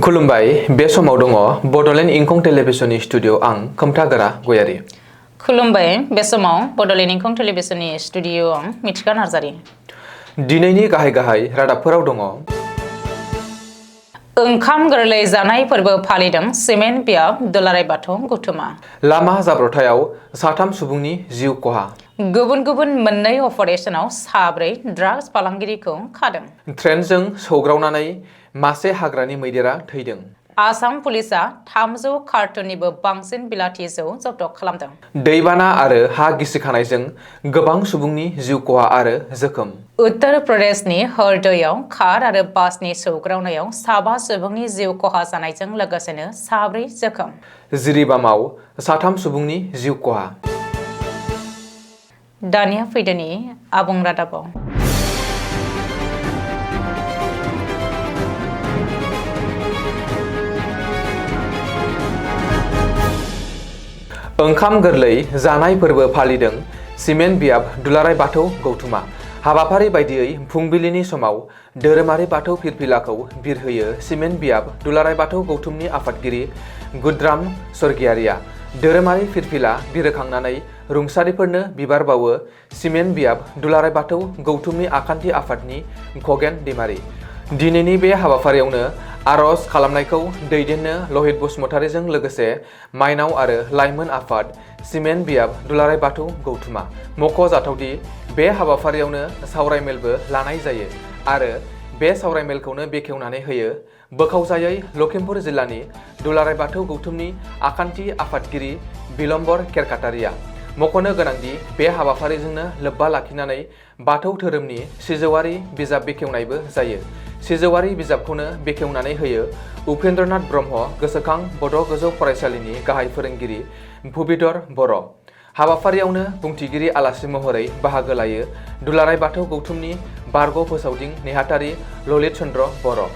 खुलुमबाय बे समाव दङ बडलेण्ड इंखं टेलिभिजननि स्टुडिअ आं खोमथागोरा गयारि। खुलुमबाय बे समाव बडलेण्ड इंखं टेलिभिजननि स्टुडिअ आं मिथिका नार्जारि। दिनैनि गाहाय रादाबफोराव दङ। ओंखाम गोरलै जानाय फोरबो फालिदों सिमेन्ट बियाब दुलाराय बाथौ गौथुमा। लामा जाब्रबथायाव साथाम सुबुंनि जिउ खहा। गुबुन गुबुन मोननै अपारेशनाव साब्रै ड्राग्स फालांगिरिखौ खादों। ट्रेनजों सौग्रावनानै मासे हाग्रानि मैदेरा थैदों। आसाम पुलिसा 300 कार्टुननिबो बांसिन बिलाथि जौ जब्द खालामदों। दैबाना आरो हा गिसिखानायजों गोबां सुबुंनि जिउ खहा आरो जोखोम। उत्तर प्रदेशनि हरदयाव कार आरो बासनि सौग्रावनायाव 7 सुबुंनि जिउ खहा जानायजों लोगोसेनो 4 जोखोम। जिरिबामाव 3 सुबुंनि जिउ खहा। दानिया फैदोनि आबुं रादाबाव। ओंखाम गोरलै जानाय फोरबो फालिदों सिमेन्ट बियाब दुलाराय बाथौ गौथुमा। हाबाफारि बायदियै फुंबिलिनि समाव धोरोमारि बाथौ फिरफिलाखौ बिरहोयो सिमेन्ट बियाब दुलाराय बाथौ गौथुमनि आफादगिरि गुद्राम स्वर्गियारिया। धोरोमारि फिरफिला बिरहोखांनानै रुंसारिफोरनो बिबार बावो सिमेन्ट बियाब दुलाराय बाथौ गौथुमनि आखान्थि आफादनि खगेन दैमारि। दिनैनि बे हाबाफारियावनो आरज खालामनायखौ दैदेननो लहित बसुमतारीजों लोगोसे माइनाव आरो लाइमोन आफाद सिमेन्ट बियाब दुलाराय बाथौ गौथुमा। मख'जाथावदि बे हाबाफारियावनो सावरायमेलबो लानाय जायो आरो बे सावरायमेलखौनो बेखेवनानै होयो बोखावजायै लखिमपुर जिल्लानि दुलाराय बाथौ गौथुमनि आखान्थि आफादगिरि बिलम्बर केरकाटारिया। मख'नो गोनांदि बे हाबाफारिजोंनो लोब्बा लाखिनानै बाथौ धोरोमनि सिजौआरि बिजाब बेखेवनायबो जायो। सिजौआरि बिजाबखौनो बेखेवनानै होयो उपेन्द्रनाथ ब्रह्म गोसोखां बड' गोजौ फरायसालिनि गाहाय फोरोंगिरि भुबिधर बर'। हाबाफारियावनो बुंथिगिरि आलासि महरै बाहागो लायो दुलाराय बाथौ गौथुमनि बारग' फोसावदिं नेहाथारि ललित चन्द्र बर'।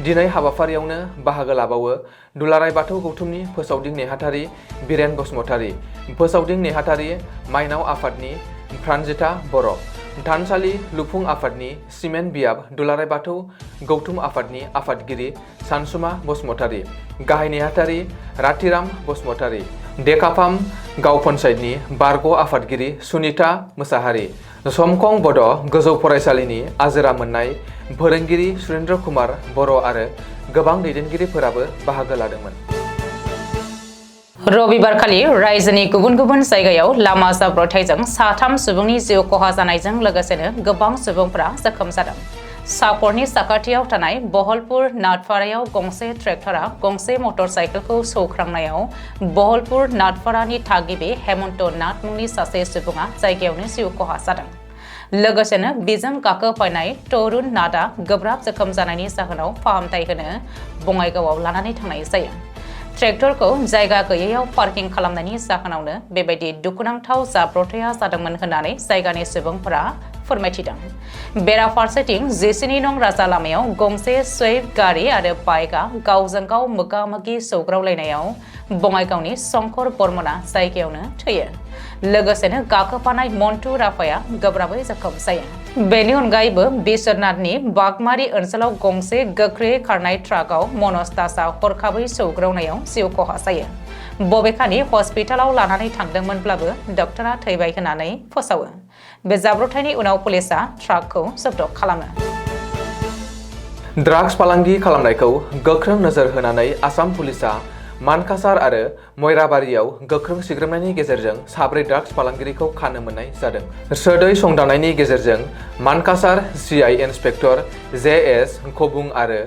दिनै हाबाफारियावनो बाहागो लाबावो दुलाराय बाथौ गौथुमनि फोसावदिं नेहाथारि बिरेन बसुमतारी, फोसावदिं नेहाथारि माइनाव आफादनि प्रानजिता बर', थानसालि लुफुं आफादनि सिमेन्ट बियाब दुलाराय बाथौ गौथुम आफादनि आफादगिरि सानसुमा बसुमतारी, गाहाय नेहाथारि रातिराम बसुमतारी, डेकाफाम गाव पन्चायतनि बारग' आफादगिरि सुनिता मोसाहारि, समखं बड' गोजौ फरायसालिनि आजिरा मोननाय फोरोंगिरि सुरेन्द्र कुमार बर' आरो गोबां दैदेनगिरिफोराबो बाहागो लादोंमोन। रबिबारखालि रायजोनि गुबुन गुबुन जायगायाव लामा जाब्रबथायजों 3 सुबुंनि जिउ खहा जानायजों लोगोसेनो गोबां सुबुंफोरा जोखोम जादों। सापरनि साखाथियाव थानाय बहलपुर नाथपारायाव गंसे ट्रेक्टरा गंसे मटर साइकेलखौ सौख्रांनायाव बहलपुर नाथपारानि थागिबि हेमन्त नाथ मुंनि सासे सुबुङा जायगायावनो जिउ खहा जादों। लोगोसेनो बिजों गाखोफानाय तरुन नाथआ गोब्राब जोखोम जानायनि जाहोनाव फाहामथाय होनो बङाइगावआव लानानै थांनाय जायो। ट्रेक्टरखौ जायगा गैयैयाव पार्किं खालामनायनि जाहोनावनो बेबायदि दुखुनांथाव जाब्रबथाया जादोंमोन होननानै जायगानि सुबुंफोरा फोरमायथिदों। बेराफारसेथिं 14 नं राजा लामायाव गंसे स्विफ्ट गारि आरो बाइकआ गावजों गाव मोगा-मोगि सौग्रावलायनायाव बङाइगावनि शंकर बर्मना जायगायावनो थैयो। लोगोसेनो गाखोफानाय मन्टु राफाया गोब्राबै जोखोम जायो। बेनि अनगायैबो बिश्वनाथनि बागमारि ओनसोलाव गंसे गोख्रैयै खारनाय ट्राकआव मनज दासआ हरखाबै सौग्रावनायाव जिउ खहा जायो। बबेखानि हस्पिटालाव लानानै थांदोंमोनब्लाबो डक्टरा थैबाय होननानै फोसावो। बे जाब्रबथायनि उनाव पुलिसा ट्राकखौ जब्द खालामो। ड्राग्स फालांगि खालामनायखौ गोख्रों नोजोर होनानै आसाम पुलिसा मानकासार आरो मयराबारियाव गोख्रों सिग्रोमनायनि गेजेरजों 4 ड्राग्स फालांगिरिखौ खानो मोननाय जादों। सोदै संदाननायनि गेजेरजों मानकासार CI इन्सपेक्टर JS खबुं आरो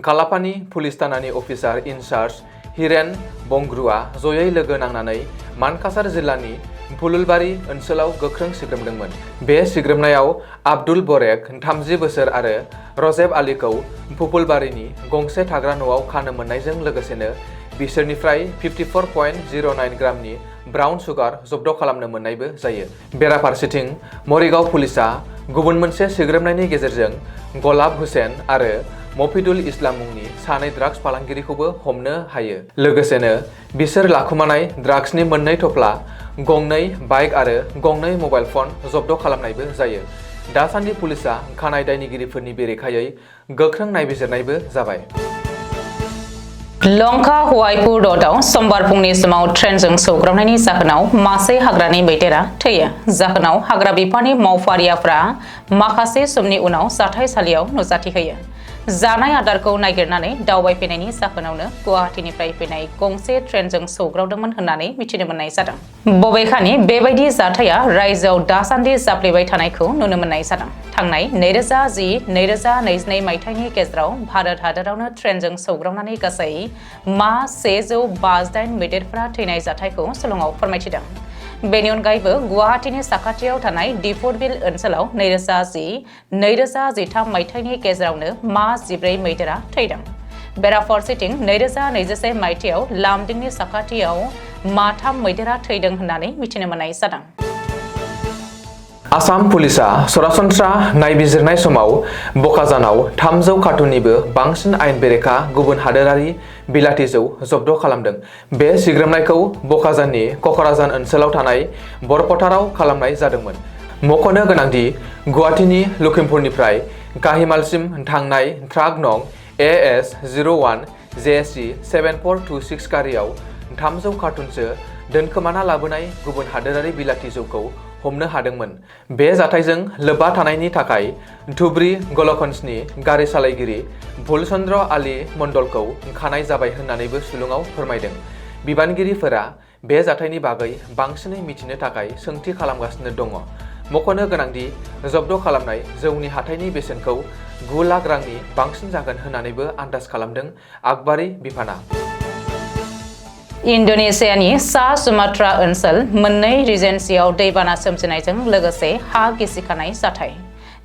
कालापानि पुलिस थानानि अफिसार इनचार्ज हिरेन बंग्रुआ जयै लोगो नांनानै मानकासार जिल्लानि फुलुलबारि ओनसोलाव गोख्रों सिग्रोमदोंमोन। बे सिग्रोमनायाव आब्दुल बरेक 30 बोसोर आरो रजेब आलीखौ फुलबारिनि गंसे थाग्रा न'आव खानो मोननायजों लोगोसेनो बिसोरनिफ्राय 54.09 ग्रामनि ब्राउन सुगार जब्द खालामनो मोननायबो जायो। बेराफारसेथिं मरिगाव पुलिसा गुबुन मोनसे सिग्रोमनायनि गेजेरजों गलाब हुसेन आरो मफिदुल इस्लाम मुंनि 2 ड्राग्स फालांगिरिखौबो हमनो हायो। लोगोसेनो बिसोर लाखुमानाय ड्राग्सनि 2 थफ्ला, 2 बाइक आरो 2 मबाइल फन जब्द खालामनायबो जायो। दासान्दि पुलिसा खानाय दायनिगिरिफोरनि बेरेखायै गोख्रों नायबिजिरनायबो जाबाय। लंका हवाईपुर रोडआव समबार फुंनि समाव ट्रेनजों सौग्रावनायनि जाहोनाव मासे हाग्रानि मैदेरा थैयो। जाहोनाव हाग्रा बिफाननि मावफारियाफ्रा माखासे समनि उनाव जाथायसालियाव नुजाथिहोयो। जानाय आदारखौ नागिरनानै दावबायफैनायनि जाहोनावनो गुवाहाटीनिफ्राय फैनाय गंसे ट्रेनजों सौग्रावदोंमोन होननानै मिथिनो मोननाय जादों। बबेखानि बेबायदि जाथाया रायजोआव दासान्दि जाफ्लेबाय थानायखौ नुनो मोननाय जादों। थांनाय 2010-2022 मायथाइनि गेजेराव भारत हादरावनो ट्रेनजों सौग्रावनानै गासै मा 158 मैदेरफोरा थैनाय जाथायखौ शिलंआव फोरमायथिदों। बेनि अनगायैबो गुवाहाटीनि साखाथियाव थानाय दिफरबिल ओनसोलाव 2012-2013 मायथाइनि गेजेरावनो मा 14 मैदेरा थैदों। बेराफारसेथिं 2021 मायथाइयाव लामदिंनि साखाथियाव मा 3 मैदेरा थैदों होननानै मिथिनो मोननाय जादों। आसाम पुलिसा सरासनस्रा नायबिजिरनाय समाव बकाजानाव 300 कार्टुननिबो बांसिन आयेन बेरेखा गुबुन हादोरारि बिलाथि जौ जब्द खालामदों। बे सिग्रोमनायखौ बकाजाननि ककराझार ओनसोलाव थानाय बरपथाराव खालामनाय जादोंमोन। मख'नो गोनांदि गुवाहाटीनि लखिमपुरनिफ्राय काहिमालसिम थांनाय ट्राक नं AS01 JC 7426 गारियाव 300 कार्टुनसो दोनखोमाना लाबोनाय गुबुन हादोरारि बिलाथि जौखौ हमनो हादोंमोन। बे जाथायजों लोब्बा थानायनि थाखाय धुबरी गलकन्सनि गारि सालायगिरि भुलचन्द्र आली मण्डलखौ खानाय जाबाय होननानैबो सुलुङाव फोरमायदों। बिबानगिरिफोरा बे जाथायनि बागै बांसिनै मिथिनो थाखाय सोंथि खालामगासिनो दङ। मख'नो गोनांदि जब्द खालामनाय जौनि हाथायनि बेसेनखौ 9 लाख रांनि बांसिन जागोन होननानैबो आन्दाज खालामदों आबगारि बिफाना। इन्डोनेशियानि सा सुमात्रा ओनसोल मोननै रिजेन्सियाव दैबाना सोमजिनायजों लोगोसे हा गिसिखानाय जाथाय,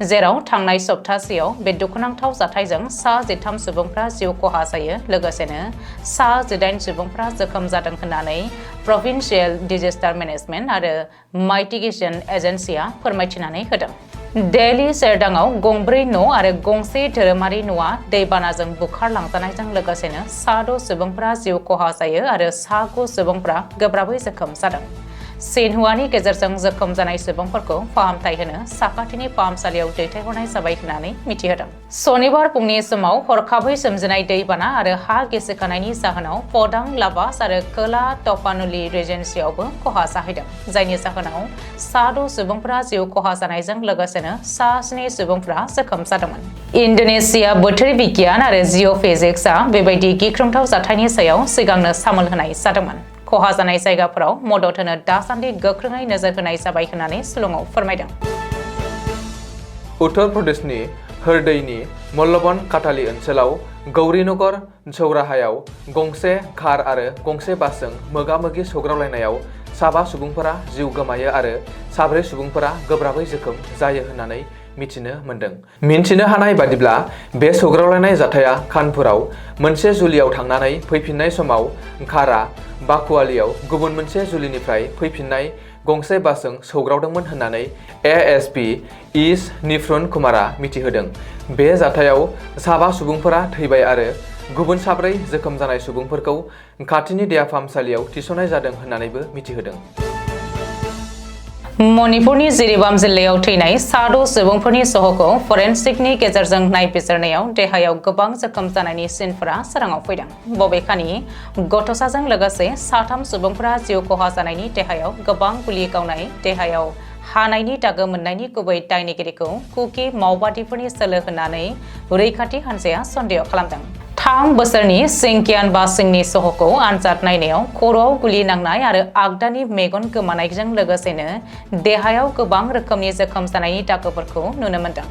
जेराव थांनाय सप्तासेयाव बे दुखुनांथाव जाथायजों सा 13 सुबुंफ्रा जिउ खहा जायो, लोगोसेनो सा 18 सुबुंफ्रा जोखोम जादों होननानै प्रभिन्सियेल डिजास्टार मेनेजमेन्ट आरो माइटिगेसन एजेन्सिया फोरमायथिनानै होदों। दिल्ली सेरडांआव गंब्रै न' आरो गंसे धोरोमारि न'आ दैबानाजों बुखारलांजानायजों लोगोसेनो सा 6 सुबुंफ्रा जिउ खहा जायो आरो सा 9 सुबुंफ्रा गोब्राबै जोखोम जादों। सिनहुवानि गेजेरजों जोखोम जानाय सुबुंफोरखौ फाहामथाय होनो साखाथिनि फाहामसालियाव दैथायहरनाय जाबाय होननानै मिथिहोदों। सनिबार फुंनि समाव हरखाबै सोमजिनाय दैबाना आरो हा गिसिखानायनि जाहोनाव पदां लाबास आरो खोला टपानुलि रिजेन्सियावबो खहा जाहैदों, जायनि जाहोनाव सा 6 सुबुंफोरा जिउ खहा जानायजों लोगोसेनो सा 7 सुबुंफोरा जोखोम जादोंमोन। इन्डोनेशिया बोथोर बिगियान आरो जिअ'फिजिक्सआ बेबायदि गिख्रंथाव जाथायनि सायाव सिगांनो सामोल होनाय जादोंमोन। खहा जानाय जायगाफोराव मदद होनो दासान्दि गोख्रोङै नोजोर होनाय जाबाय होननानै शिलंआव फोरमायदों। उत्तर प्रदेशनि हरदैनि मल्लबन काटाली ओनसोलाव गौरीनगर चौराहायाव गंसे कार आरो गंसे बासजों मोगा-मोगि सौग्रावलायनायाव 7 सुबुंफोरा जिउ गोमायो आरो 7 सुबुंफोरा गोब्राबै जोखोम जायो होननानै मिथिनो मोनदों। मिन्थिनो हानाय बादिब्ला बे सौग्रावलायनाय जाथाया कानपुराव मोनसे जुलियाव थांनानै फैफिननाय समाव कारा बाकुवालियाव गुबुन मोनसे जुलिनिफ्राय फैफिननाय गंसे बासजों सौग्रावदोंमोन होननानै ASP इस निफ्रुन कुमारा मिथिहोदों। बे जाथायाव 7 सुबुंफोरा थैबाय आरो गुबुन 7 जोखोम जानाय सुबुंफोरखौ खाथिनि देहा फाहामसालियाव थिसननाय जादों होननानैबो मिथिहोदों। मणिपुरनि जिरिबाम जिल्लायाव थैनाय सा 6 सुबुंफोरनि सह'खौ फरेन्सिकनि गेजेरजों नायबिजिरनायाव देहायाव गोबां जोखोम जानायनि सिनफोरा सोराङाव फैदों। बबेखानि गथ'साजों लोगोसे 3 सुबुंफोरा जिउ खहा जानायनि देहायाव गोबां गुलि गावनाय, देहायाव हानायनि दागो मोननायनि गुबै दायनिगिरिखौ कुकि मावबादिफोरनि सोलो होननानै रैखाथि हान्जाया सन्देह खालामदों। 3 बोसोरनि सिंकियानबा सिंनि सह'खौ आनजाद नायनायाव खर'आव गुलि नांनाय आरो आगदानि मेगन गोमानायजों लोगोसेनो देहायाव गोबां रोखोमनि जोखोम जानायनि दागोफोरखौ नुनो मोनदों।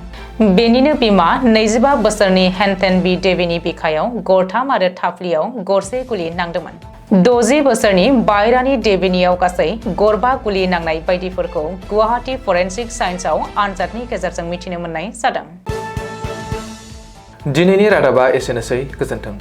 बेनिनो बिमा 25 बोसोरनि हेनटेनबी देवीनि बिखायाव गरथाम आरो थाफ्लियाव गरसे गुलि नांदोंमोन। 60 बोसोरनि बायरानि देवीनियाव गासै गरबा गुलि नांनाय बायदिफोरखौ गुवाहाटी फरेन्सिक साइन्सआव आनजादनि गेजेरजों मिथिनो मोननाय जादों। दिनैनि रादाबा एसेनोसै। गोजोन्थों।